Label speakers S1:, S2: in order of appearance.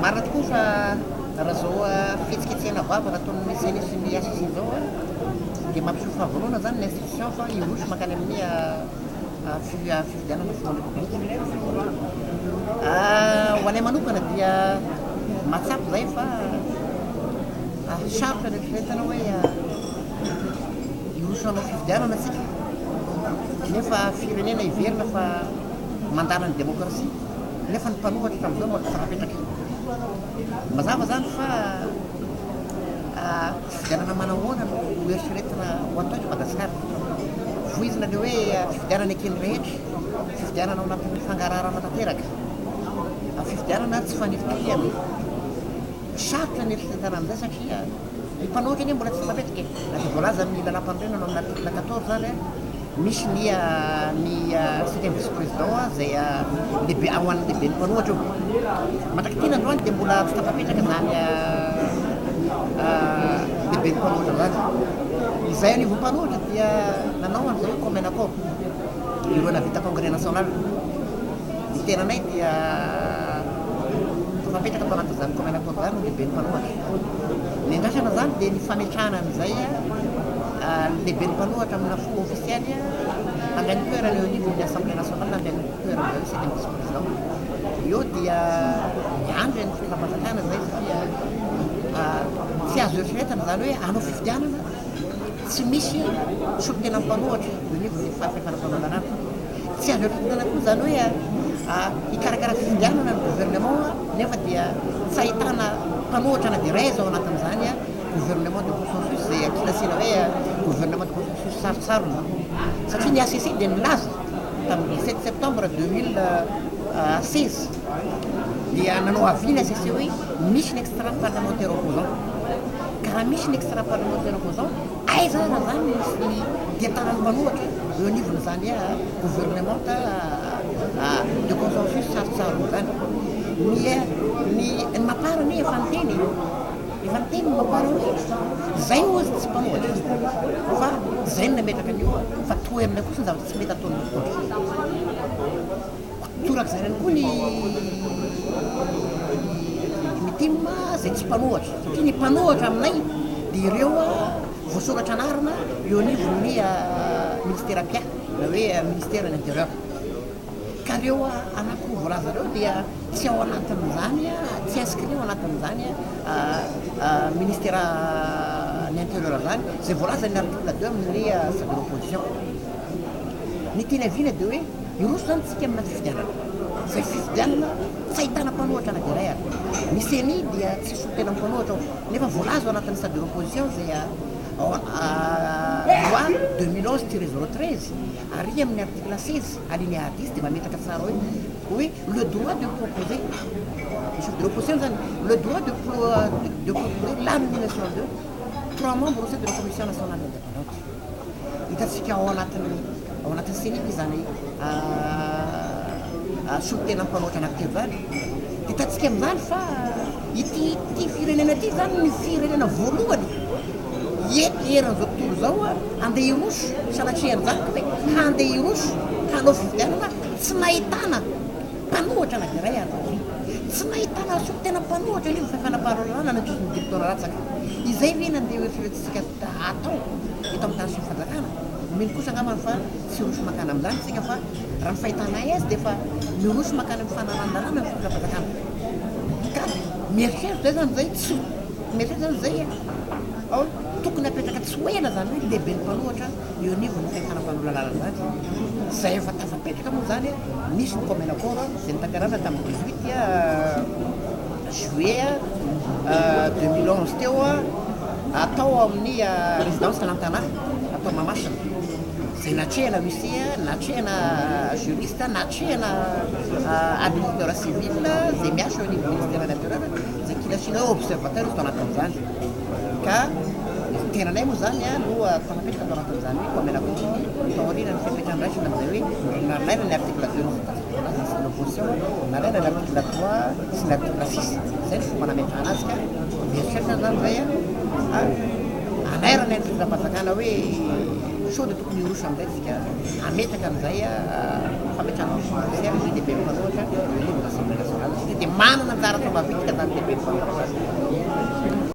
S1: Marina tokoa fa raha izao fihetsiketsehana vava nataon'ny CENI sy ny HCC izao dia mampiseho fahavonona izany ny institution fa hiroso mankany amin'ny fifidianana filohan'ny Repoblika. Ho anay manokana dia mahatsapa izahay fa sarotra ny eritreretina hoe hiroso hanao fifidianana isika nefa firenena heverina fa mandala ny demokrasia nefa ny mpanohatra hatramin'izao mbola tsy tafapetraka. Mazava izany fa fifidianana manahoana no eritreretina ho atao eto Madagasikara. Voizina ilay hoe fifidianana eken'ny rehetra, fifidianana ao anatin'ny fangaraharana tanteraka, fifidianana tsy fanilikilihana. Sarotra ny eritreretana an'izay satria ny mpanohitra anie mbola tsy tafapetraka e. Na dia voalaza amin'ny lalàmpanorenana ao amin'ny article 14 ary misy ny ny cinquième vice président izay lehibe ho an'ny lehiben'ny mpanohitra io. Mandrak'ity androany dia mbola tsy tafapetraka izany lehiben'ny mpanohitra izany. Izay anivon'ny mpanohitra dia nanao an'izay hoe commun accord ireo nahavita congrès national. Ny tenanay dia tafapetraka tao anatin'izany commun accord izany ho lehiben'ny mpanohitra. Ny andrasana izany dia ny fametrahana an'izay lehiben'ny mpanohitra amina fomba ofisialy handray ny toerana eo anivon'ny Assemblée nationale, handray ny toerana izay hoe septième vice président. Eo dia miandry ny fitondram-panjakana izay satria tsy azo eritreretina izany hoe hanao fifidianana tsy misy solontenan'ny mpanohitra eo anivon'ny fahefana mpanao lalàna. Tsy azo eritreretina koa izany hoe hikarakara fifidianana ny gouvernement nefa dia tsy ahitana mpanohitra na dia iray aza ao anatin'izany gouvernement de consensus izay ankilasiana hoe gouvernement de consensus sarotsarony. Satria ny HCC dia nilaza tamin'ny 17 septembre 2016 dia nanao avis ny HCC hoe misy ny extra parlementaire opposant. Ka raha misy ny extra parlementaire opposant, aiza ary izany misy ny dian-tanan'ny mpanohitra eo anivon'izany gouvernement de consensus sarotsarony izany. Ny ny ny Mapar anie efa niteny e, efa niteny ny Mapar hoe izay hozy tsy mpanohitra fa izay no nametraka an'io fa toherina kosa ny zavatra tsy mety ataon'ny mpitondra. Torak'izany ihany koa ny ny tim izay tsy mpanohatra satria ny mpanohatra aminay dia ireo voasoratra anarana eo anivon'ny ministera mpiahy na hoe ministère ny intérieur ka ireo anankiroa voalaza ireo dia tsy ao anatin'izany tsy inscrit ao anatin'izany ministère ny intérieur izany izay voalazan'ny article 2 amin'ny statut de l'opposition. Ny tiany haviana dia hoe hiroso izany isika amina fifidianana. Izay fifidianana tsy ahitana mpanohatra na dia iray ary. Ny ceni dia tsy solontenan'ny mpanohatra ao nefa voalaza ao anatin'ny statut de l'opposition izay ao loi 2011-013 ary amin'ny article 16 alinéa 10 dia mametraka tsara hoe hoe le droit de proposer ny chef de l'opposition izany le droit de de proposer la nomination de trois membres au sein de la commission nationale indépendante. Hitantsika ao anatin'ny ao anatin'ny ceni ve izany solontena mpanohitra anankitelo izany? Hitantsika amin'izany fa ity ity firenena ity izany ny firenena voalohany eto eran'izao tontolo izao handeha hiroso sanatria an'izany ka hoe handeha hiroso hanao fifidianana tsy nahitana mpanohitra na dia iray ary. Tsy nahitana solontena mpanohitra anivon'ny fahefana mpahalala nandritra ny dimy taona latsaka izay ve nandeha ho eritreretintsika atao eto amin'ny tany sy ny fanjakana? Mino kosa angambany fa tsy hiroso mankany amin'izany isika fa raha ny fahitanay azy dia efa miroso mankany amin'ny fanarahan-dalàna ny fitondram-panjakana. Ka mieritreritra izay izany izay tsy mieritreritra izany izay ao tokony hapetraka tsy ho ela izany hoe lehiben'ny mpanohitra eo anivon'ny fahefana mpanola lalana izany. Izay efa tafapetraka moa izany, nisy ny commun accord izay notanterahina tamin'ny 18 juillet 2011 teo atao amin'ny résidence Lantana atao Mahamasina izay natrehana huissier, natrehana juriste, natrehana administrateur civil izay miasa eo anivon'ny ministère de l'intérieur izay kilasiana hoe observateur izy tao anatin'izany. Ka ny tenanay moa izany no tafapetraka tao anatin'izany hoe commun accord tao aorianan'ny fepetra niraisana amin'izay hoe nalaina ny article 2 ny l'opposition, nalaina ny article 3 sy ny article 6, izay ny fomba nametrahana azy ka mieritreritra izany izay hanairana ny fitondram-panjakana hoe Sao dia tokony hiroso amin'izay isika hametraka an'izay fametrahana fomba ofisialy ny lehiben'ny mpanohitra eo anivon'ny Assemblée nationale satria dia manana anjara asa mavitrika izany lehiben'ny mpanohitra izany.